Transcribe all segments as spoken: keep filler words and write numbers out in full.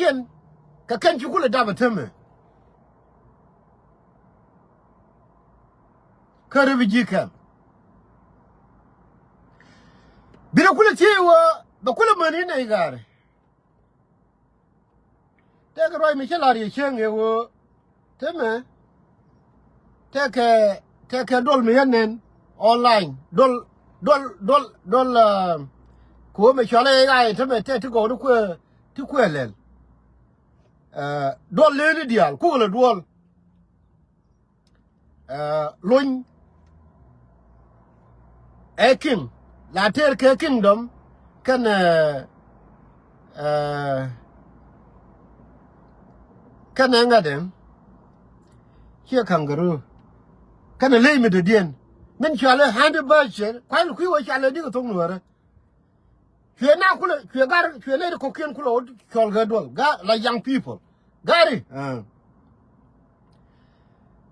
Kɛn, kɛ kɛn ci kulɛ dap ɛ tämɛ. Kä refugee camp. Bi rɛ kulɛ thiec wä, bɛ kulɛ mäni nɛy gaari. Tɛkɛ ruac mi cä la̱r yɛ cieŋ yɛ ɣöö tämɛ tɛkɛ, tɛkɛ duɔl mi yɛn nɛn online, duɔl, duɔl, duɔl, duɔl, ah, kɛ ɣöö mɛ cɔalɛ A I tämɛ tɛk ti gɔw ti kuɛ, ti kuɛ lɛl. Ah, duɔl leni diaal kukɛ lɛ duɔl. Ah, lony ɛ king, la tëër kɛ kingdom kɛnɛ, ah, kɛnɛ ŋa̱t ɛn ciɛ kangaroo kɛnɛ ley mi dɔ̱diɛn min cɔalɛ Honey Badger, kua̱l kui̱ wä cɔalɛ dikɛ thok nuäärä. Cuɛ na kulɛ, cuɛ gar, cuɛ nɛy ti kɔ̱kiɛn kulɛ ɣöö cɔl kɛ duɔl, ga, la young people. Gari, ah.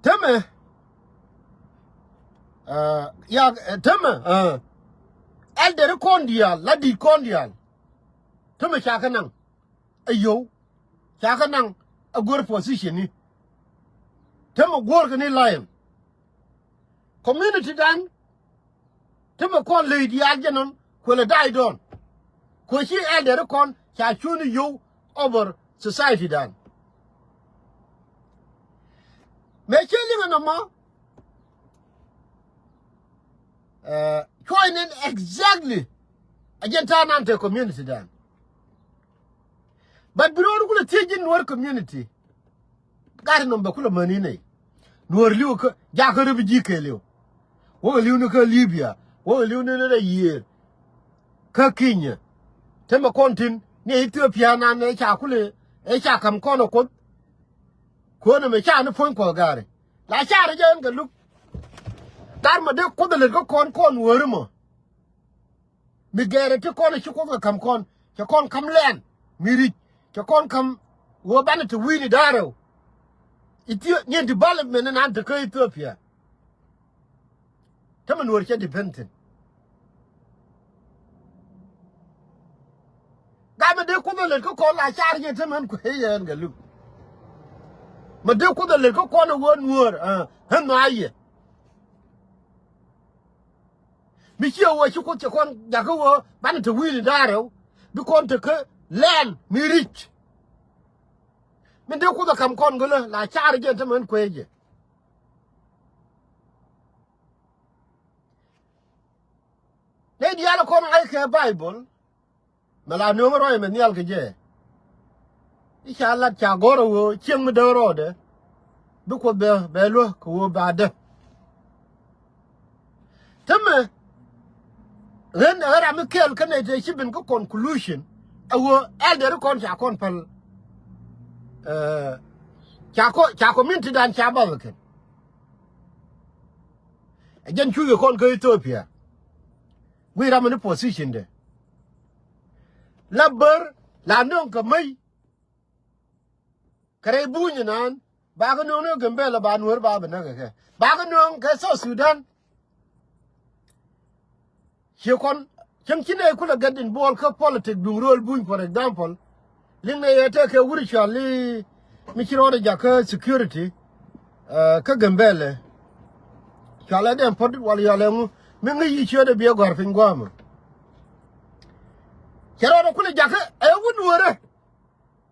Tämɛ, ah, ya, eh, tämɛ, ah. Elder kɔn diaal, la di̱i̱t kɔn diaal. Tämɛ ca kɛ naŋ ɛ yio̱w, ca kɛ naŋ ɛ guer position ni. Tämɛ guɔ̱ɔ̱rkɛ ni lion. Community dan, tämɛ kɔn ley diaal jɛ nɔn, kuɛ lɛ da̱a̱c dɔɔn. Kuɛ ci elder kɔn ca cuni yio̱w over society dan. Mëë cä liŋ ɛn ɛmɔ, eh, cuɔ̱c nɛn exactly. A jɛn ta̱a̱ nan te community dan. But bi ro̱o̱n kulɛ thiec ji̱ Nuäär community. Gat nɔm bɛ kulɛ mäni nɛy. Nuäär li̱w kä jakä refugee kɛɛliw. Wäkɛ li̱w ni kä Libya, wäkɛ li̱w ni ni rɛ yiëër. Kä Kenya. Tämɛ kɔn tin ni Ethiopia nan ɛ ca kulɛ, ɛ ca ka̱m kɔn ɛ Kuoth. Kuäär nɔmɛ ca ni puɔ̱ny Kuɔth gaari. La carɛ jɛ ɛn kɛ luk. Gat mɔ dee Kuoth ɛ lät kä kɔn kɔn wääri mɔ. Mi gɛɛrɛ ti kɔn ci Kuoth kɛ ka̱m kɔn, cɛ kɔn ka̱m land mi ri̱c, cɛ kɔn ka̱m ɣöö banɛ te wi̱i̱ni da̱ŋ rɛw. Ithio-, nyin development ni nan te kä Ethiopia. Tämɛ Nuäär cɛ depend thi̱n. Gat mi dee Kuoth ɛ lät kä kɔn la car yɛ tämɛ ɛn kuɛ yɛ ɛn kɛ luk. Mi dee Kuoth ɛ lät kä kɔn ɛ ɣöö Nuäär, ah, ɛn nhɔa̱a̱ yɛ. Mi ciɛ wä ci Kuoth cɛ kɔn jakä wä banɛ te wi̱i̱ni da̱ŋ rɛw. Bi kɔn te kä land mi ri̱c. Min dee Kuoth ɛ ka̱m kɔn gölä la car jɛ tämɛ ɛn kuɛ jɛ. Nɛy diaal kɔn ŋa̱c kɛ Baibol. Mɛ la nööŋ ruac mɛ nhial kɛ jɛ. I̱ ca lat ca gɔ̱r ɛ ɣöö cieŋ mi däk rɔɔdɛ. Bi Kuoth bɛ, bɛ luäk kɛ ɣöö ba däk. Tämɛ ɣän ɛ ram mi kɛɛl kä nɛy tëë ci ben kä conclusion. Ɛ ɣöö elder kɔn ca kɔn päl. Eh, ca kɔ, ca community dan ca bath ɛ kɛn. Ɛ jɛn cuc kɛ kɔn kä Ethiopia. Guic ram ni position de. La bär la nööŋ kɛ mäc. Kɛ rɛy buny inan. Bakɛ nööŋ ni Gambela ba Nuäär ba bi näk kɛ kɛ. Bakɛ nööŋ kɛ South Sudan. Ci kɔn cäŋ ci nɛy kulɛ get involve kä politic duŋ rööl buny, for example. Liŋ nɛ yɛ tɛkɛ wur cɔal i̱ mi ci rɔɔdɛ jakä security, eh, kä Gambela. Cɔalɛ Dɛm Puɔt wal yɔal ɛŋu mi ŋäc yi ciötdɛ biɛ gɔ̱a̱r piny gua̱a̱mä. Cɛ rɔɔdɛ kulɛ jakä ɛ wur Nuäärä.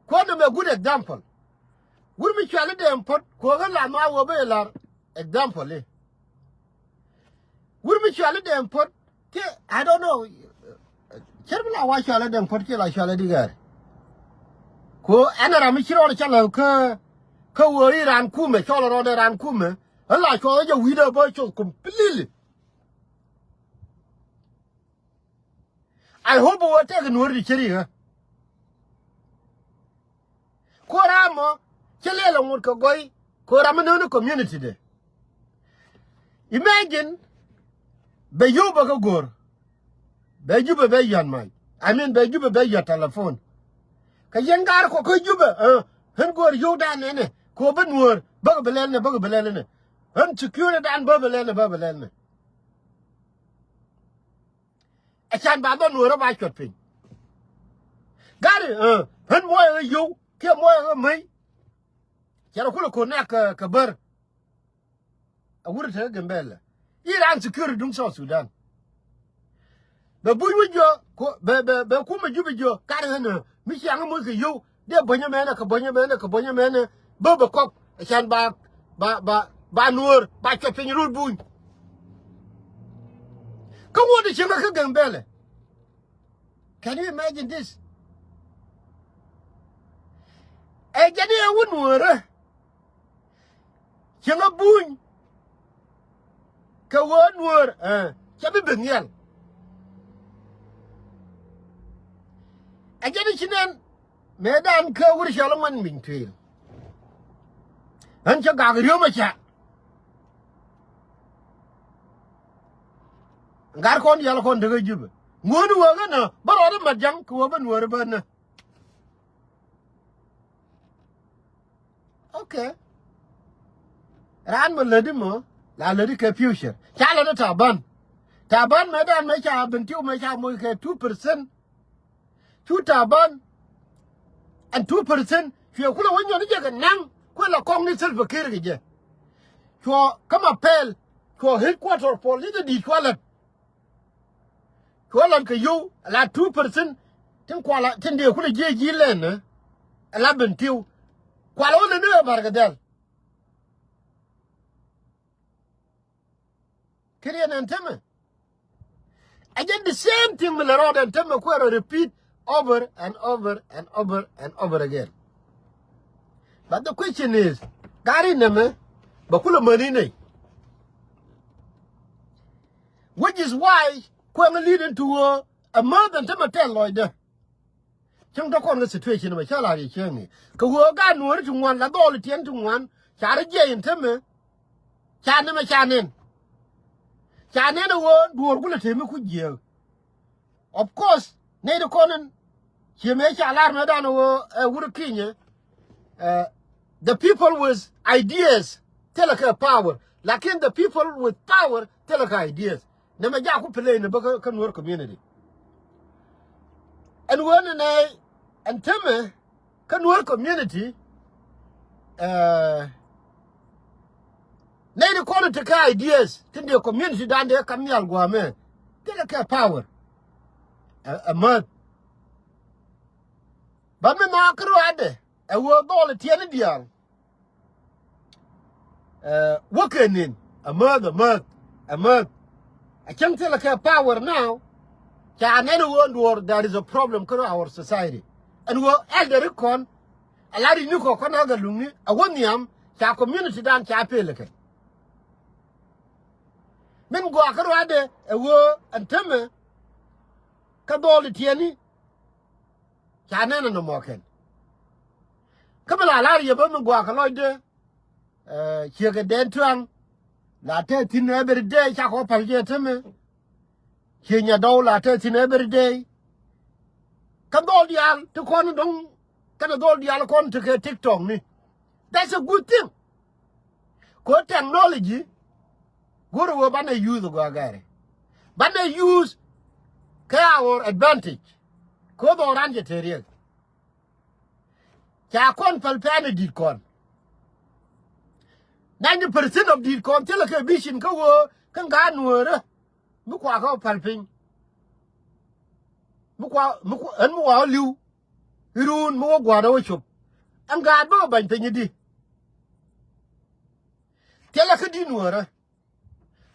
Kuɔn nɛmɛ good example. Wur mi cɔal i̱ Dɛm Puɔt kuɔ̱k ɣän la ma wä ben lar example i̱. Wur mi cɔal i̱ Dɛm Puɔt kiɛ, I don't know. Cär mi la wa cɔal i̱ Dɛm Puɔt kiɛ la cɔal i̱ di gɛr. Ku ɛn ram mi ci rɔɔdɛ cä lɛ kä, kä wee i̱ raan kumɛ, cɔl rɔɔdɛ raan kumɛ. Ɣän la cɔl i̱ jɛ wi̱i̱dɛ bä cɔl completely. I hope wä tɛk Nuäär di cä ri ɣä. Ko ram mɔ cä lɛl aŋot kɛ gɔy ko ram mi nööni community de. Imagine bɛ yio̱w bä kä go̱o̱r. Bɛ Jubɛ bɛ yɔ̱a̱n mac. I mean bɛ Jubɛ bɛ yɔ̱a̱n telephone. Kɛ yɛn gaar kɔ kä Jubɛ, eh, ɣän go̱o̱r yio̱w dan nɛnɛ ko bä Nuäär bäkɛ bɛ lɛl nɛ, bäkɛ bɛ lɛl nɛ. Ɣän security dan bä bɛ lɛl nɛ, bä bɛ lɛl nɛ. Ɛ can ba dhɔn Nuäärä ba cuɔt piny. Gari, eh, ɣän muɔyɛ ɣä yio̱w. kiɛ muɔc ɛ ɣä mec. Cɛ rɔ kulɛ ko̱n nɛk kɛ, kɛ bär. A wur te Gambɛla. I̱ raan security duŋ South Sudan. Bɛ buny wi̱c jɔ, bɛ, bɛ, bɛ kumɛ jupi jɔ, kar ɣän ɛ mi ciaŋ moc kɛ yio̱w. Dee buɔ̱nyä mɛnɛ, kɛ buɔ̱nyä mɛnɛ, kɛ buɔ̱nyä mɛnɛ. Bä bɛ kɔk, ɛ can ba, ba, ba, ba nuɔ̱ɔ̱r, ba cuɔp piny rut buny. Kä ŋuɔ̱t ɛ cieŋä kä Gambɛla. Can you imagine this? Ɛ jɛn i̱ ɛ wä nuɔ̱ɔ̱rä. Cieŋä buny. Kɛ ɣöö nuɔ̱ɔ̱r, ɛ, cɛ bi ben nhial. Ɛ jɛn i̱ ci nɛn. Mëëdan kä wur cɔl ŋuan miny tuil. Ɣän cä gak riöm a ca. Gat kɔn diaal kɔn tekä Jubɛ. Ŋuäni wee ɣän ɛ bä rɔɔdä mat ja̱ŋ kɛ wee bä nuääri bä nä. Okay. Raan mɔ lätdi mɔ la lätdi kɛ future. Ca lätdi Taban. Taban mëëdan mëë ca Bentiu mëë ca moc kɛ two percent. Cu Taban. And two percent cuɛ kulɛ wä nyɔn jɛ kɛ naŋ kuɛ la kɔŋ ni Salva Kiir kɛ jɛ. Cuɔ kä Mapɛl. Cuɔ headquarter police di̱i̱t cuɔ lät. Cuɔ lät kɛ yio̱w a la two percent. Tin kuala tin dee kulɛ jiɛ ji̱ lɛn ɛ a la Bentiu. Kuala wä lät ni ɛ Barkadhɛl. Kɛ riɛn ɛn tämɛ. Ɛ jɛn the same thing mi lɛ rɔɔdɛ ɛn tämɛ kuɛ rɔ repeat over and over and over and over again. But the question is, gari nɛmɛ bɛ kulɛ mäni nɛy. Which is why kuɛ ŋä lead into a, a month ɛn tämɛ tɛl lɔcdä. Cäŋ tɔ kɔn kɛ situation mɛ cä lar yɛ cäŋ i̱ kɛ ɣöö gaat nuɔ̱ɔ̱ri ti ŋuan la dhɔɔl tiɛn ti ŋuan. Ca rɔ jiɛc in tämɛ. Ca nɛmɛ ca nɛn. Ca nɛn ɛ ɣöö duɔ̱ɔ̱r kulɛ tëë mi ku jiääk. Of course nɛy ti kɔn in ciɛ mëë ca lar mëëdan ɛ ɣöö ɛ wur kinyɛ. The people with ideas thilɛ kɛ power. Lakin the people with power thilɛ kɛ ideas. Nɛmɛ jaku play ni bä kä Nuer community. Ɛn ɣöö ni nɛ ɛn tämɛ kä Nuer community. Nɛy ti kɔn ti kɛ ideas tin dee community dan dee kam nhial guamɛ. Thilɛ kɛ power. Ɛ mäth. Bä mi ma kä ruaadɛ ɛ ɣöö dhɔl tiɛni diaal. Ɛ wäkɛ nin a mäth a mäth a mäth. A cäŋ thilɛ kɛ power now. Ca nɛn a ɣöö duɔ̱ɔ̱r there is a problem kä our society. Ɛn ɣöö elder ikɔn a la ri̱c ni kɔ kɔn a gɛ luŋni a wä nhiam. Ca community dan ca pel kɛ min gɔaa kä ruaadɛ ɛ ɣöö ɛn tämɛ kä dhɔl tiɛni. Ca nɛn a nɔmɔ kɛn. Kä mi la lar yɛ bä mi guakä lɔcdä. Ciekɛ dɛn tuaŋ la tɛ thi̱n every day cakɔ päl jɛ tämɛ. Ciek nya dɔw la tɛ thi̱n every day. Kä dhɔl diaal ti kɔn dɔŋ kɛnɛ dhɔl diaal kɔn ti kɛ TikTok ni. That's a good thing. Kɛ ɣöö technology go̱rɛ ɣöö banɛ use gɔaa gɛɛrɛ. Banɛ use kɛ our advantage. Kɛ ɣöö dhɔran cɛ te riɛk. Ca kɔn päl pɛn ɛ di̱t kɔn. Ninety percent of di̱t kɔn thilɛ kɛ vision kä ɣöö kä ŋa̱a̱n nueerä. Mi kuakä päl piny. Mi kua mi kua ɛn mi wa li̱w. Iruun mi wä gua̱a̱r ɛ wä cop. Ɛn gaat bä ɛ ba̱ny piny i̱di. Thilɛ kä di̱t nuäärä.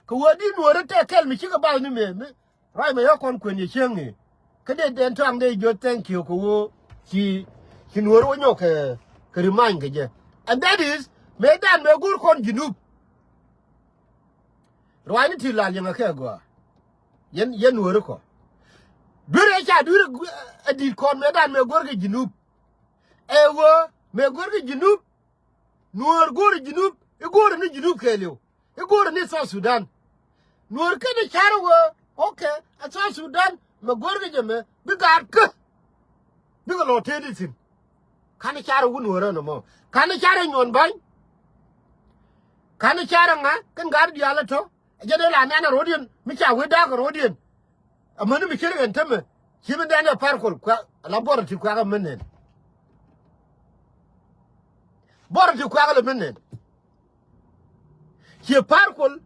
Kɛ wä di̱t nuäärä tɛk kɛl mi cikɛ bath ni mëë mi. Ruac mɛ yä kɔn kuën yɛ cieŋ i̱ kä dee dɛn tɔaŋ dee jiöt thank you kɛ wä. Ci ci nuäärä wä nyɔk kɛ kɛ remind kɛ jɛ. And that is mëë dan mëë go̱r kɔn Junub. Ruaacni ti la liɛŋɛ kɛ gɔaa. Yɛn yɛn nuɔ̱ɔ̱ri kɔ. Duer ɛ ca duer ɛ di̱t kɔn mëë dan mëë go̱r kɛ Junub. Ɛ ɣöö mëë go̱r kɛ Junub. Nuɔ̱ɔ̱r go̱r ɛ Junub i̱ go̱r ɛ ni Junub kɛɛliw. I̱ go̱r ɛ ni South Sudan. Nuɔ̱ɔ̱r kɛn ɛ car ɛ ɣöö okay ɛ South Sudan mɛ go̱r kɛ jɛ mɛ bi gaat kä. Bikɛ lɔ tëëdi thi̱n. Ka̱n i̱ carɛ wun wärä nɔmɔ ka̱n i̱ carɛ nyuɔn ba̱ny. Ka̱n i̱ carɛ ŋa kɛn gaat diaal ɛ tɔ̱. Ɛ jɛn ɛ la nɛn ɛ ro̱diɛn mi ca wee da̱a̱k ɛ ro̱diɛn. Amäni mi ce̱t ɣɛn tämɛ ci mi dɛn ɛ pa̱r kol kuak la buɔrɛ ti kuak amäni nɛn. Buɔr ti kuak lɛ mi nɛn. Ciɛ Par Kuol.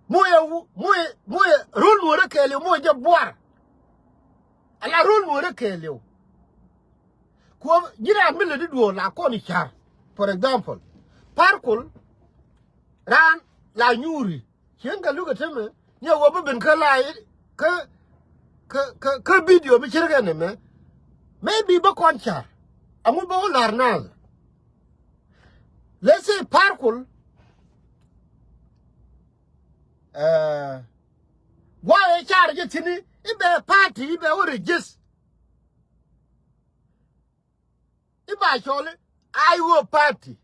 Muɔyɛ wu, muɔyɛ, muɔyɛ rol nuɔrɛ kɛɛliw, muɔyɛ jɛ buar. Ala rol nuɔrɛ kɛɛliw. Kuɔ ji̱n raan mi lät i̱ duɔɔr la kɔn i̱ ca̱r. For example, Par Kuol, raan la nyuuri. Cien kɛ luk ɛ temɛ, nyɛ wä bi ben kä la, kä, kä, kä, kä video mi cir kɛ nɛmɛ. Maybe bä kɔn ca̱r. Aŋu bä wä la̱r naath. Let's say Par Kuol, eh, guayɛ car jɛ thi̱n i̱ bɛ party, i̱ bɛ wä register. I̱ ba cɔl i̱ I O party.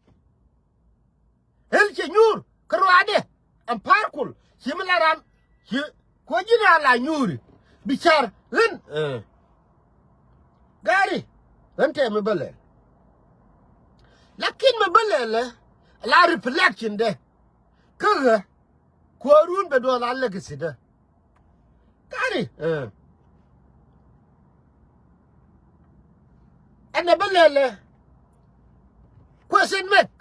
Ɣän cɛ nyuur kä ruaadɛ. Ɛn Par Kuol ci mi la ran ci kuɔ ji̱n a la nyuuri bi car ɣän. Eh. Gari ɣän tɛmɛ bä lɛl. Lakin mɛ bä lɛl ɛ la reflection dɛ. Kä ɣä kuäärun bɛ duɔth a legacy dä. Kari, eh. Ɛn ɛ bä lɛl ɛ. Question make.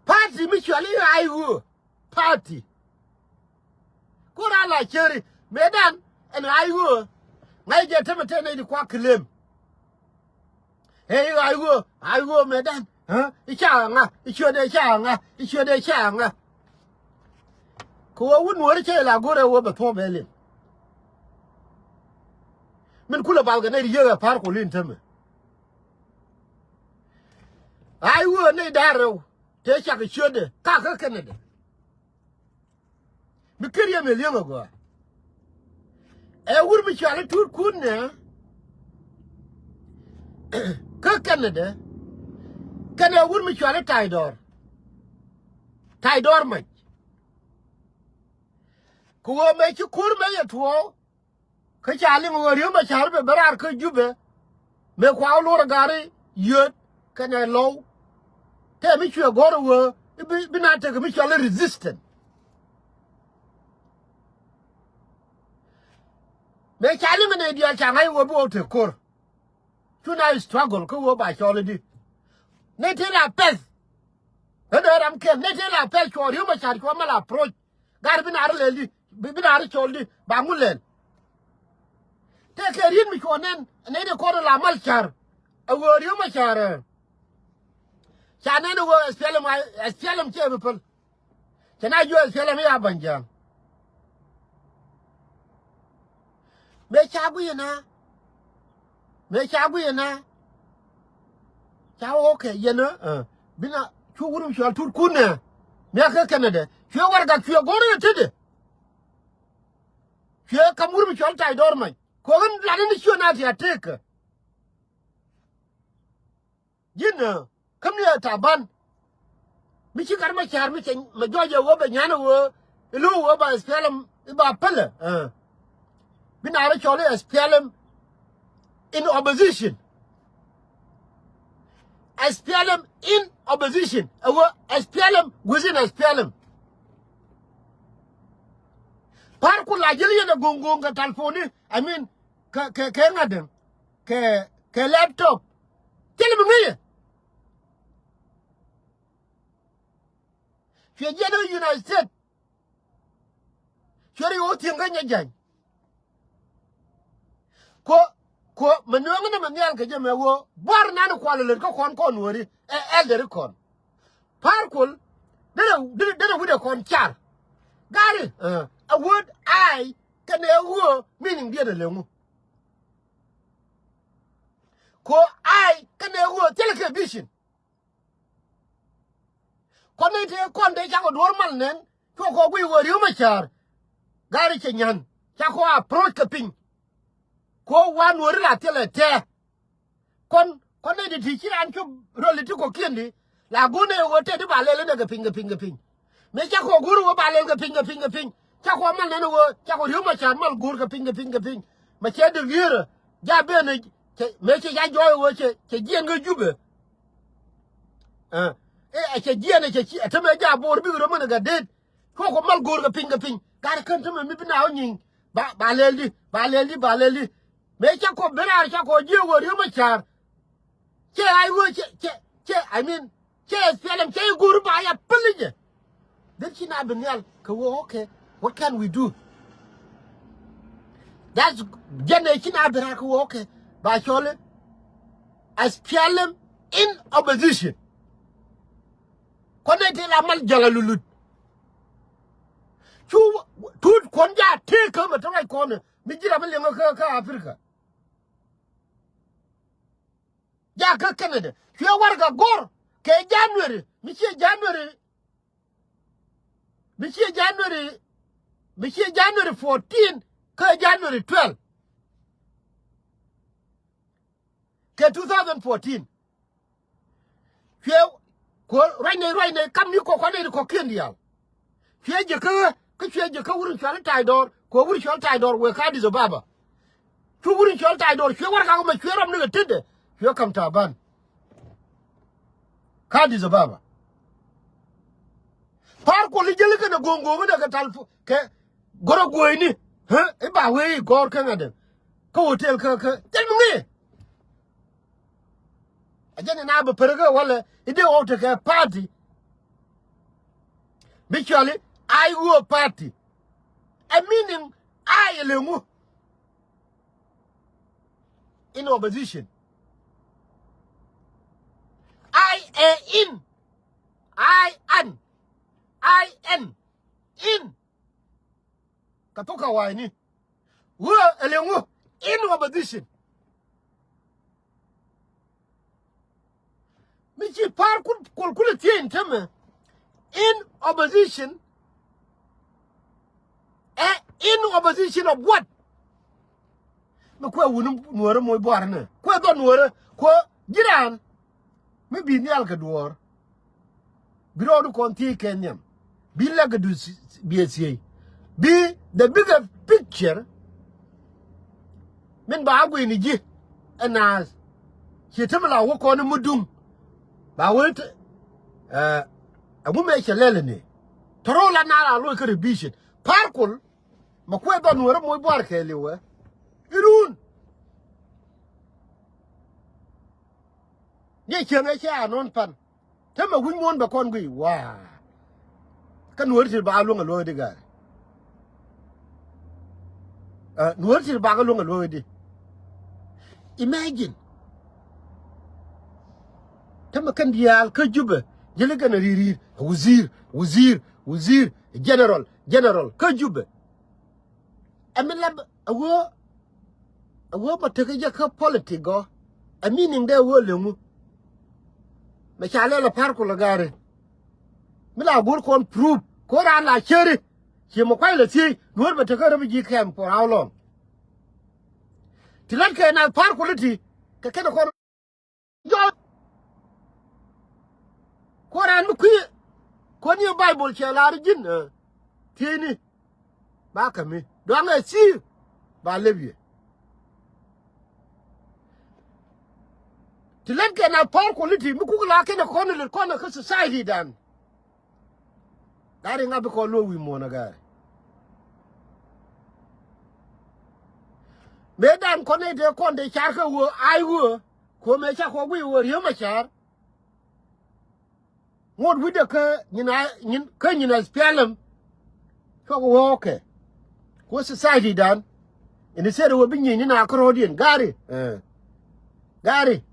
Party mi cuali I O party. Ku raa la ceri mëëdan ɛn ɣa̱c ɣöö ŋa̱c jɛ temɛ tëë nɛy di kuak claim. Ëë i̱ ɣa̱c ɣöö, ɣa̱c ɣöö mëëdan, ɛ? I̱ ca ŋa, i̱ ciötdɛ ca ŋa, i̱ ciötdɛ ca ŋa. Kɛ ɣöö wut nuɔ̱ɔ̱ri cä la go̱rɛ ɣöö bɛ thuɔ̱ɔ̱p ɛ lim. Min kulɛ bal kɛ nɛy di yiëk ɛ Par Kuol in temɛ. Ɣa̱c ɣöö nɛy da̱a̱r rɛw tëë cak i̱ ciötdɛ kakä kɛnɛdɛ. Mi kër yɛ mi li̱eŋ agɔaa. Ɛ wur mi cɔal i̱ Tut Kun nɛ kä Canada. Kɛnɛ wur mi cɔal i̱ Tay Dɔr. Tay Dɔr Mac. Kɛ ɣöö mëë ci ko̱r mëë yɛ tuɔɔk. Kä ca liŋ ɣöö Riek Macar bɛ bɛ raar kä Jubɛ. Mëë kua wä luɔr ɛ gari yöt kɛnɛ lɔw. Tɛ mi cuɛ gɔ̱r ɛ ɣöö i̱ bi, bi na tek mi cɔl i̱ resistant. Mëë ca liŋ ɛ nɛy diaal ca ŋa̱c ɣöö bi wä tek ko̱r. Cu na struggle kä ɣöö ba cɔl i̱di. Nɛy tëë la pɛth. Ɣän ɛ ram kɛn nɛy tëë la pɛth cuɔ Riek Macar cuɔ mal approach. Gar bi naar lɛl di, bi, bi naar cɔl di, ba ŋu lɛl. Tëëkɛ riet mi cuɔ nɛn, nɛy dee kɔn la mal car. A ɣöö Riek Macar ɛ. Ca nɛn a ɣöö S P L M, S P L M cɛ bi päl. Cɛ na jiö S P L M ya ba̱ny ja̱a̱ŋ. Mëë ca guiyɛ na. Mëë ca guiyɛ na. Ca wä kɛ yɛn ɛ, ɛ, bi na cu wur mi cual Tut Kun nɛ. Mëë kä Canada. Cuɛ warɛgak cuɛ go̱r ɛ tetdɛ. Cuɛ kam wur mi cual Tay Dɔr Mac. Kɛ ɣän lat ni cuɛ na ti a tëëkä. Ji̱n ɛ, kä mi ɛ Taban. Mi ci gat ma ca̱r mi cɛ ma jɔɔc ɛ ɣöö bɛ nyan ɛ ɣöö i̱ lo̱o̱ ɣöö ba S P L M i̱ ba pälɛ, ɛ. Bi naar cɔl i̱ S P L M in opposition. S P L M in opposition. Ɛ ɣöö S P L M within S P L M. Par Kuol la ji̱l yɛn ɛ go̱o̱ŋ go̱o̱ŋ kɛ talponi, I mean, kɛ, kɛ, kɛ ŋa̱t däŋ, kɛ, kɛ laptop. Thil mi ŋäcɛ. Cuɛ jiɛn ɛ United States. Cuɛ ri ɣöö thieŋ kä nyɛ ja̱ny. Ko, ko, mɛ nueŋä ni mɛ nhial kɛ jɛ mɛ ɣöö buar nan kual lät kä kɔn kɔn wääri ɛ elder kɔn. Par Kuol, derɛ, derɛ, derɛ wi̱dɛ kɔn car. Gari, ɛ, a word I kɛnɛ ɣöö meaning diɛn ɛ leŋu. Ko I kɛnɛ ɣöö thilɛ kɛ vision. Kɔn ni tëë kɔn dee cakɔ duɔ̱ɔ̱r mal nɛn, cuɔ kɔ guiy ɣöö Riek Macar. Gari cɛ nyan, cakɔ approach kɛ piny. Ko wan wääri la thilɛ tɛɛ. Kɔn, kɔn nɛy ti ti ci raan cop röl ti kɔ̱kiɛn di. La go̱o̱r nɛy ɣöö tɛt i̱ ba lɛl inɛ kɛ piny, kɛ piny, kɛ piny. Mëë cakɔ go̱o̱r ɣöö ba lɛl kɛ piny, kɛ piny, kɛ piny. Cakɔ mal nɛn ɣöö, cakɔ Riek Macar mal go̱o̱r kɛ piny, kɛ piny, kɛ piny. Mɛ cɛ dek li̱eerä. Ja ben ɛ, cɛ, mëë cɛ ja jɔɔy ɣöö cɛ, cɛ jiɛn kä Jubɛ. Ɛ, ɛ, cɛ jiɛn ɛ, cɛ ci, ɛ, te mëë ja bo̱o̱r bikɛ röm mɛn ɛ gat deet. Cuɔ kɔ mal go̱o̱r kɛ piny, kɛ piny. Gat kän te mɛ mi bi na wä nyiŋ. Ba, ba lɛl di, ba lɛl di, ba lɛl di. Mëë cakɔ ben raar cakɔ jiɛ ɣöö Riek Macar. Cɛ I O, cɛ, cɛ, cɛ, I mean, cɛ S P L M, cɛ i̱ go̱o̱r ba ya päl i̱ jɛ. Then ci na bi nhial kɛ wee, okay, what can we do? That's jɛn ɛ ci na bi raar kɛ wee, okay, ba cɔl i̱ S P L M in opposition. Kɔn nɛy ti la mal jal a lulut. Cu tuut kɔn ja tëëk kä mɛ te ruac kɔn mi ji̱ ram mi liɛŋä kä, kä Africa. Ja kä Canada. Cuɛ warɛgak gɔ̱r kɛ January, mi ciɛ January, mi ciɛ January, mi ciɛ January fourteen kä January twelve. Kɛ two thousand fourteen. Cuɛ kuɔ ruacnɛ, ruacnɛ kam ni kɔk kɔn ni kɔkiɛn diaal. Cuɛ jɛ kä, kä cuɛ jɛ kä wur in cɔal i̱ Taydɔr, kuɔ wur in cɔal Taydɔr wëë kä Addis Ababa. Cu wur in cɔal Taydɔr, cuɛ warɛgak mɛ, cuɛ rɔm ni kɛ tetdɛ, cuɛ kam Taban kä Addis Ababa. Pa̱a̱r Kuɔl i̱ jäli kɛnɛ go̱o̱ŋ go̱o̱ŋ inɛ kɛ tal kɛ go̱rä guɔ̱ɔ̱cni. I̱ ba wee i̱ gɔ̱r kä ŋa̱t dɛ kä hotel kä, kä jɛn mi ŋee. A jɛn in a bɛ pär kä walɛ i̱ dee ɣɔw tekɛ party mi cɔal i̱ I O party. A meaning I ɛ lɛ ŋu? In opposition. I ɛ in. I N. I N. In. Kɛ thok kɛ wa̱a̱ni. Wee ɛ lɛ ŋu? In opposition. Mi ci Pa̱a̱r Kuɔl, Kuɔl kulɛ thiec in tämɛ. In opposition. Ɛ in opposition of what? Mi kuɛ wuni Nuɔ̱ɔ̱rä moc buarnɛ. Kuɛ dhɔ Nuɔ̱ɔ̱rä. Kuɛ ji̱ raan mi bi nhial kɛ duɔ̱ɔ̱r. Bi rɔɔdu kɔn thiec kɛ nhiam. Bi lɛk kɛ du bi ɛ thiec. Bi the bigger picture. Min ba a guiyni ji̱ ɛ naath. Ciɛ te mi la wä kɔn i̱ mi duŋ. Ba wee te, ɛ, ɛŋu mëë cɛ lɛl ɛnɛ? Tɔ̱rɔ̱ la naar a loc kä revision. Pa̱a̱r Kuɔl, mɛ kuɛ dhɔ Nuɔ̱ɔ̱rä moc buar kɛɛliw ɛ. Irun. Ni cieŋ ɛ cɛ a nɔn pan. Te mɛ wi̱c muɔ̱ɔ̱n bɛ kɔn guiy waa. Kä Nuɔ̱ɔ̱ri ti ba luäŋ a luäŋ di gaari. Ɛ, Nuɔ̱ɔ̱ri ti ba luäŋ a luäŋ di. Imagine. Te mɛ kɛn diaal kä Jubɛ. Jeli kɛn a ri̱i̱r ri̱i̱r. Wuzir, wuzir, wuzir. General, general. Kä Jubɛ. Ɛ mi lɛ a wee, a wee mɛ tekɛ jɛ kä politic gɔ. Ɛ meaning dee a wee lɛ ŋu? Mɛ ca lɛl a Pa̱a̱r Kuɔl a gaari. Mi la go̱r kɔn proof. Ko̱ raan la ceri. Ciɛ mɛ kuay lɛ thiec. Nuɔ̱ɔ̱r mɛ tekɛ refugee camp for how long? Ti lät kɛ na Pa̱a̱r Kuɔl ti kɛ kɛn kɔn. Jɔt. Kuɔran mi kui̱. Kuɔn yɛ Bible cɛ lar ji̱n, ɛ, thiecni. Ba kämi duaŋ ɛ thi̱i̱. Ba lep yɛ. Ti lɛt kɛ na Pa̱a̱r Kuɔl ti mi kuk la kɛn ɛ kɔn ɛ lät kɔn ɛ kä society dan. Gari ŋa bi kɔn luɔ wi̱i̱ muɔ̱ɔ̱n ɛ gari. Mëë dan kɔn ɛ dee kɔn dee car kä wee I O. Kuɔ mëë ca kɔ wi̱i̱ wee Riek Machar. Ŋot wi̱cdɛ kä nyin a, nyin, kä nyin S P L M. Cuɔk wee okay. Kuɔ society dan. Ini seri wee bi nyin nyin a kärɔɔdiɛn. Gari. Ɛ. Gari.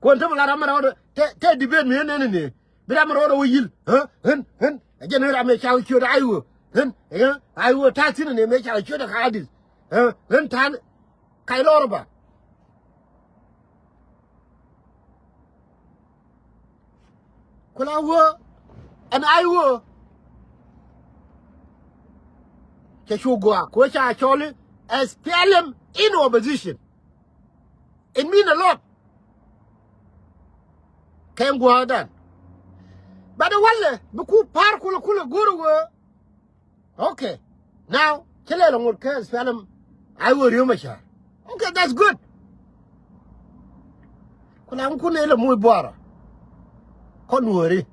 Kuɔn te mi la ram mi rɔɔdɛ. Te, te debate mi ɣän ɛn ini. Bi ram rɔɔdɛ wä yil. Ɣän, ɣän, ɣän. Ɛ jɛn ɣän ram ɛ ca wä ciöt I O. Ɣän, ɛ, I O ta̱a̱ thi̱n ɛn ɛ mëë ca wä ciöt ɛ ka Addis. Ɣän, ɣän ta̱a̱n kac lɔr ba. Ku la wä ɛn I O. Cɛ cu gua̱a̱k ku ca cɔl i̱ S P L M in opposition. It mean a lot. Kɛn gua̱a̱k dan. But walɛ bi ku Pa̱a̱r Kuɔl kulɛ go̱r wee. Okay. Now, ci lɛl ŋot kɛ S P L M I O Riek Machar. Okay, that's good. Ku la ŋu kun ilɛ muc buarä. Kɔn Nuɔ̱ɔ̱ri.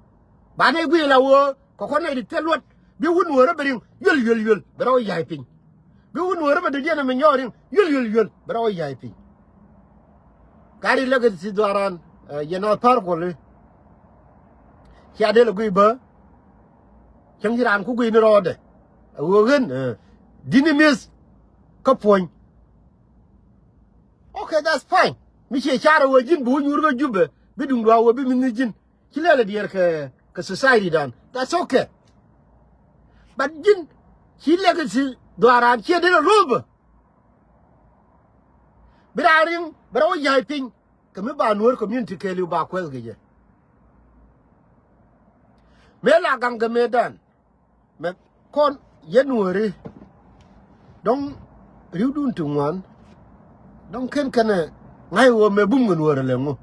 Ba nɛy guiy la wee kɛ kɔn nɛy di thil luɔt. Bi wun Nuɔ̱ɔ̱ri bɛ riŋ yuel, yuel, yuel. Bɛ rɔ ya̱c piny. Bi wun Nuɔ̱ɔ̱ri bɛ dɔ̱diɛn mi nyɔɔk riŋ yuel, yuel, yuel. Bɛ rɔ ya̱c piny. Gari lɛ kɛ ti dhuaran. Ɛ, yɛn a par kuɔli. Cia del a gui bä. Cäŋ ci raan ku gui ni rɔɔdɛ. A ɣöö ɣän, ɛ, dini mi̱eth kä puɔ̱ny. Okay, that's fine. Mi cie car a ɣöö ji̱n bi wä nyuur kä Jubɛ, bi duŋdu a ɣöö bi mi̱th ni ji̱n. Ci lɛl a diɛɛr kɛ, kɛ society dan. That's okay. But ji̱n ci legacy dhuaaran cie del a lo̱o̱bä. Bi raan riŋ, bi raan wä ya̱a̱c piny. Kɛ mi ba Nuer community kɛɛliw ba kuɛth kɛ jɛ. Mëë la gaŋ kɛ mëë dan. Mɛ kɔn yɛ Nueri. Dɔ̱ŋ ri̱wdun ti ŋuan. Dɔ̱ŋ ken kɛnɛ ŋa̱c ɣöö mɛ bum kɛ Nueri lɛ ŋu.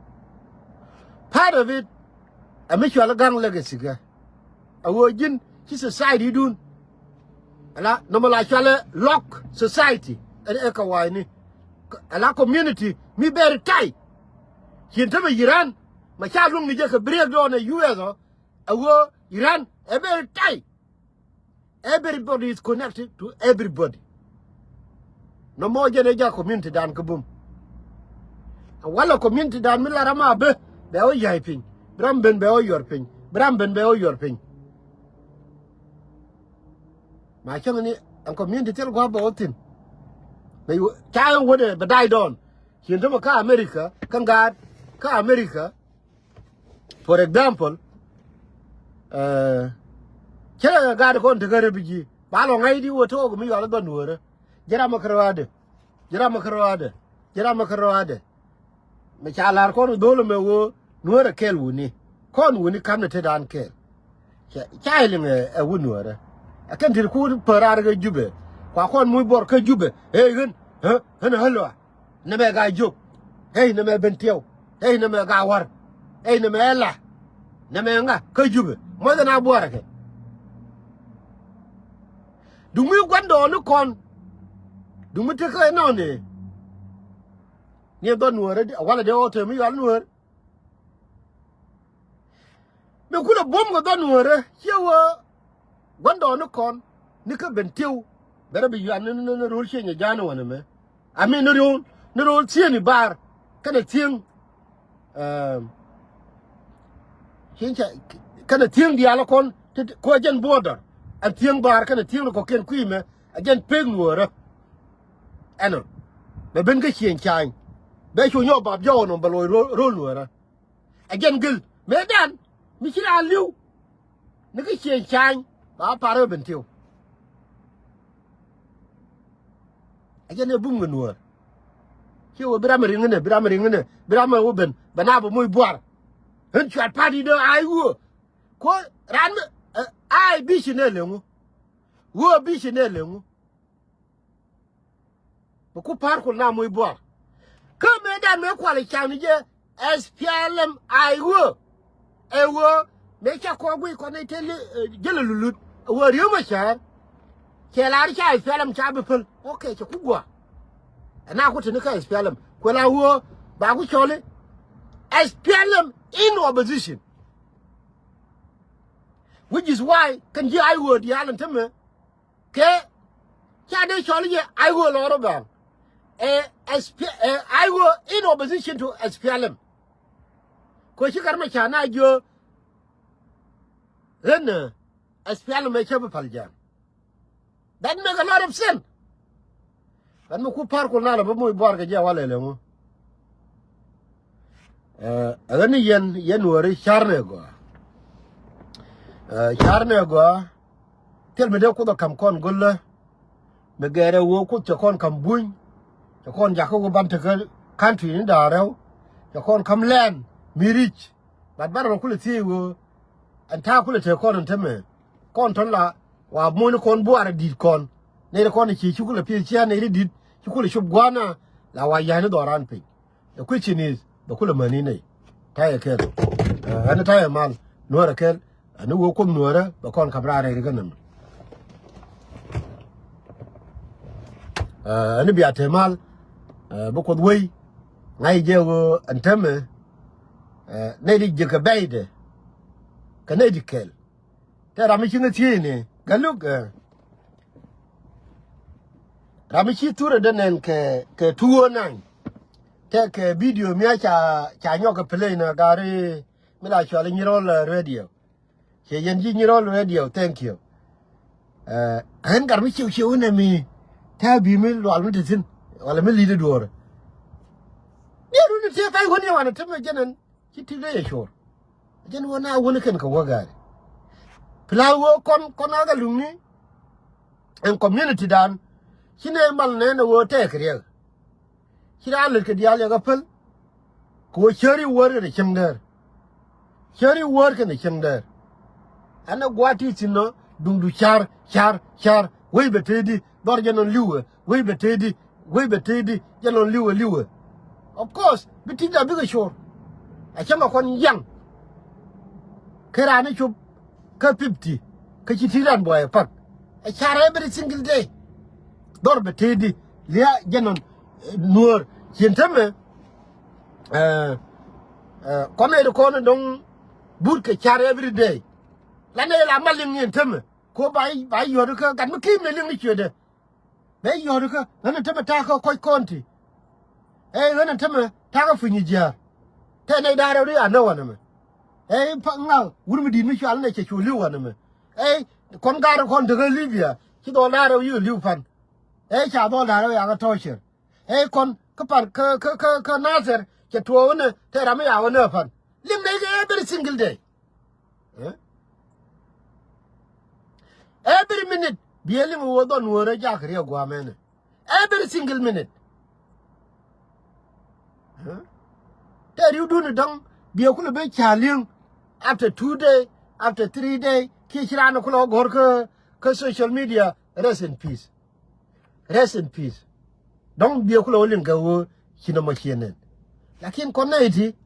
Part of it, ɛ mi cual gaŋ legacy kɛ. A ɣöö ji̱n ci society dun. Ala nɔmɔ la cualɛ lock society. Ɛn ɛ kɛ wa̱a̱ni. Ala community mi bɛri tay. Cin tämɛ yiran. Ma ca luŋ ni jɛ kɛ breakdown ɛ U S ɔ. A ɣöö yiran ɛ bɛri tay. Everybody is connected to everybody. Nɔmɔ jɛn ɛ ja community dan kä bum. Wala community dan mi la ram a bä bɛ wä ya̱a̱c piny. Bi ram ben bɛ wä yuɔr piny. Bi ram ben bɛ wä yuɔr piny. Ma cäŋ ni ɛn community thil gua̱a̱p bɛ wä thi̱n. Bɛ yu ca ɛn wädɛ bɛ da̱a̱c dɔɔn. Cin tämɛ kä America kä ŋa̱a̱t kä America. For example, ɛ, cä gaat kɔn tekä refugee ba lɔ ŋa̱c di wä took mi yual dhɔn Nuäärä. Jɛ ram ɛ kä rɔaadɛ. Jɛ ram ɛ kä rɔaadɛ. Jɛ ram ɛ kä rɔaadɛ. Mɛ ca la̱r kɔn dhol mɛ ɣöö Nuäärä kɛɛl wuni. Kɔn wuni ka̱n ɛ tetdan kɛɛl. Ca, ca iliŋ ɛ, ɛ wut Nuäärä. Ɛ kɛn tit ku pär raar kä Jubɛ. Kua kɔn muc buɔr kä Jubɛ. Ɛ ɣän, ɣän, ɣän ɣän lɔa. Nɛmɛ gaa jiök. Ey, nɛmɛ ben tiɛw. Ey, nɛmɛ gaa wär. Ey, nɛmɛ ɛ la. Nɛmɛ ŋa kä Jubɛ. Muɔth ɛn a buɔrɛ kɛ. Duŋ mi gua̱ndɔɔŋnikɔn. Duŋ mi tekä ɛnɔni. Ni ɛ dhɔn Nuäärä, walɛ dee ɣɔw te mi yual Nuäär. Mi kulɛ buɔ̱m kɛ dhɔn Nuäärä, ciɛ wä gua̱ndɔɔŋnikɔn, ni kä Bentiu, bɛ rɔ bi yuan ni, ni, ni ro̱l ciɛ nyɛ ja̱a̱n wanɛ mɛ. I mean, ni ro̱l, ni ro̱l thieŋ i̱ bar, kɛnɛ thieŋ, ɛm, ciɛ nyɛ, kɛnɛ thieŋ diaal kɔn, ti, ti, kɔ jɛn border, ɛn thieŋ bar, kɛnɛ thieŋ ni kɔ̱kiɛn kui̱ mɛ, ɛ jɛn pek Nuäärä. Ɛnɔ, bɛ ben kä ciɛ nyɛ ca̱a̱ny, bɛ cu nyɔk bap jɔw nɔ bɛ loc ro̱l, ro̱l Nuäärä. Ɛ jɛn gel mëëdan mi ci raan li̱w. Ni kä ciëŋ ca̱a̱ny ba par ɛ Bentiu. Ɛ jɛn ɛ bum kɛ Nuäär. Ci wä bi ram ɛ riŋ inɛ, bi ram ɛ riŋ inɛ, bi ram ɛ wä ben, ben a bɛ moc buar. Ɣän cuat party dee a i̱ ɣöö. Kuɔ raan mi, ɛ, a i̱ bi ci nɛ leŋu. Ɣöö bi ci nɛ leŋu. Bɛ ku pa̱a̱r kul na moc buar. Kä mëëdan mëë kual i̱ ca̱ŋ ni jɛ S P L M a i̱ ɣöö. Ɛ ɣöö mëë ca kɔɔk guic kɔn i̱ te li, ɛ, jälɛ lulut. Ɛ ɣöö Riek Machar. Cɛ lar ca S P L M ca bi päl. Okay, cɛ ku gua̱a̱. Ɛ na ku te ni kä S P L M. Kuɛ la ɣöö ba ku cɔl i̱ S P L M in opposition. Which is why kɛn ji̱ a i̱ ɣöö diaal ɛn tämɛ. Kɛ ca dee cɔl i̱ jɛ a i̱ ɣöö lɔr ɔ bɛ̈ɛ̈ŋ. Ɛ, S P, ɛ, a i̱ ɣöö in opposition to S P L M. Kɛ ci kɛr mɛ ca na jiö ɣän, ɛ, S P L M ɛ cä bi pal jam. That make a lot of sense. Ɣän mi ku pa̱a̱r kul na lɛ bä moc buar kɛ jɛ walɛ lɛ ŋu. Ɛ, ɛ ɣän ni yɛn, yɛn Nuääri ca̱r nɛ gɔaa. Ɛ, ca̱r nɛ gɔaa. Thil mi dee Kuoth ɛ ka̱m kɔn go̱lä. Mi gɛɛrɛ ɣöö Kuoth cɛ kɔn ka̱m buny. Cɛ kɔn jakä ɣöö ban tekä country ni da̱a̱ rɛw. Cɛ kɔn ka̱m land mi rich. But banɛ rɔ kulɛ thiec ɣöö ɛn ta̱a̱ kulɛ te kɔn ɛn tämɛ. Kɔn tɔ̱n la wa muɔ̱ny ni kɔn buaarɛ di̱t kɔn. Nɛy ti kɔn ci ci kulɛ pi̱eth cia̱a̱n nɛy ti di̱t ci kulɛ cop gua̱a̱na la wa ya̱a̱ni dhɔran piny. The question is, bɛ kulɛ mäni nɛy? Ta̱yɛ kɛl. Ɛ, ɛn ta̱yɛ mal Nuäärä kɛl. Ɛn wee Kuoth Nuäärä bɛ kɔn ka̱p raar rɛy ri kä nɛmɛ. Ɛ, ɛn bia te mal. Ɛ, bi Kuoth wei ŋa̱c jɛ ɣöö ɛn tämɛ. Ɛ, nɛy ti jiäkä bɛ̈idɛ kɛ nɛy ti kɛl. Tɛ ram mi ci ŋä thiec ni Galuk, ɛ, ram mi ci thurɛ dee nɛn kɛ, kɛ two oh nine. Tɛk, eh, video mi a ca, ca nyɔk kɛ play nɛ gari mi la cual Nyirol, eh, radio. Cɛ yɛn ji̱ Nyirol radio, thank you. Eh, ɣän gat mi ciw ciw inɛ mi tɛ bi mi lual mi te thi̱n wala mi li̱t i̱ duɔ̱ɔ̱rɛ. Diɛ run i̱ tiɛ pay wän yɛ wanɛ te mi jɛn ɛn ci ti dee yɛ cor. Jɛn wä na wä ni kɛn kɛ wä gaari. Pla wä kɔn, kɔn a kɛ luŋni ɛn community dan. Ci nɛ mal nɛ nɛ wä tɛk riɛk. Ci raan lät kɛ diaal yɛ kɛ päl. Kɛ wä cäri wäär kɛnɛ cäŋ däär. Cäri wäär kɛnɛ cäŋ däär. Ɛn ɛ gua̱a̱th ti thi̱n nɔ duŋdu car, car, car. Wec bɛ tëëdi dhɔr jɛ nɔn li̱wɛ. Wec bɛ tëëdi, wec bɛ tëëdi jɛ nɔn li̱wɛ, li̱wɛ. Of course bi ti̱cda bikɛ cor. A cäŋ ɛ kɔn yaŋ. Kä raan ni cop kä fifty kä ci ti̱i̱ raan buay ɛ pak. Ɛ car every single day. Dhɔr bɛ tëëdi lia̱a̱ jɛ nɔn, eh, nuäär cien tämɛ. Eh, eh, kɔn ɛ ri kɔn ɛ dɔ̱ŋ but kɛ car every day. Lanɛ la ma liŋ ni ɛn tämɛ. Ko ba, ba yɔ̱t kä gat mi ki̱i̱m ni liŋ ni ciötdɛ. Bɛ yɔ̱t kä ɣän tämɛ ta̱a̱ kä kɔc kɔn ti. Ɛ ɣän tämɛ ta̱a̱ kä puny jiaar. Tɛ nɛy da̱a̱r rɛw ri a nä wanɛ mɛ. Ɛ pa ŋa wur mi di̱i̱t mi cual nɛ cɛ cu li̱w wanɛ mɛ. Ɛ kɔn gaar kɔn tekä Libya ci dhɔl da̱a̱r rɛw yi li̱w pan. Ɛ ca dhɔl da̱a̱r rɛw yakä tɔ̱ɔ̱cɛr. Ɛ kɔn kä pan kä, kä, kä, kä Nasir cɛ tuɔɔk nɛ tɛ ram mi yakä nä pan. Liŋ nɛy kɛ every single day. Eh? Every minute biɛ liŋ wä dhɔn wä rɛ jak riɛ guamɛnɛ. Every single minute. Eh? Tɛ riw duni dɔŋ biɛ kulɛ ben ca liŋ. After two day, after three day, kiɛ ci raan kulɛ wä gɔr kä, kä social media, rest in peace. Rest in peace. Dɔ̱ŋ biɛ kulɛ wä liŋ kɛ ɣöö ci nɔmɔ ciɛ nɛn. Lakin kɔn nɛy ti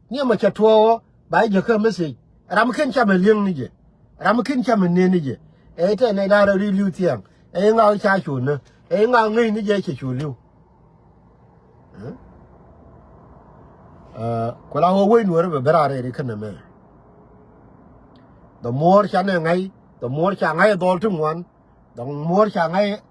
ni ɛmɔ cɛ tuɔɔk ɣɔ̱ ba jɛ kä message. Ram ken camɛ li̱eŋ ni jɛ. Ram ken camɛ nen ni jɛ. Ɛ tɛ nɛy da̱a̱r rɛw ri li̱w thiaŋ. Ɛ ŋa ca cu nä. Ɛ ŋa ŋäc ni jɛ cɛ cu li̱w. Ɛ? Ɛ, ku la ɣöö wec nuɔ̱ɔ̱rä bɛ ben raar rɛy ri kä nɛmɛ. The more ca nɛ ŋa̱c, the more ca ŋa̱c ɛ dhɔl ti ŋuan. Dɔ̱ŋ muɔ̱ɔ̱r ca ŋa̱c